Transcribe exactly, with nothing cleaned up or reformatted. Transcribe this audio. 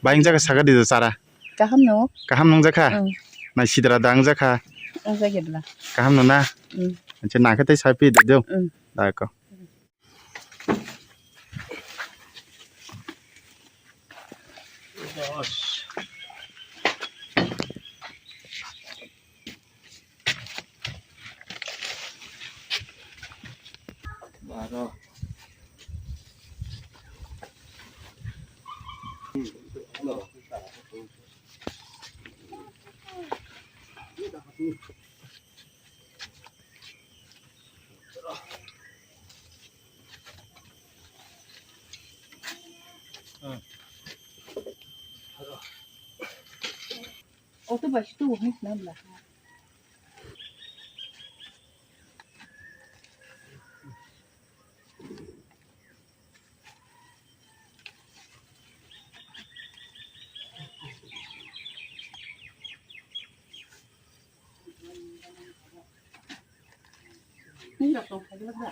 Pai wngjakha saka di chara. Kaham no. Kaham nungjakha? Mm. Nai sidra da wngjakha? Wngjakha bla. Kaham no na? Mm. Acha nangkhe tei sapi di do. Mm. Da ko. Auto bai si tubu hwnwi swnam bwla. Nini rok tong kha bwla.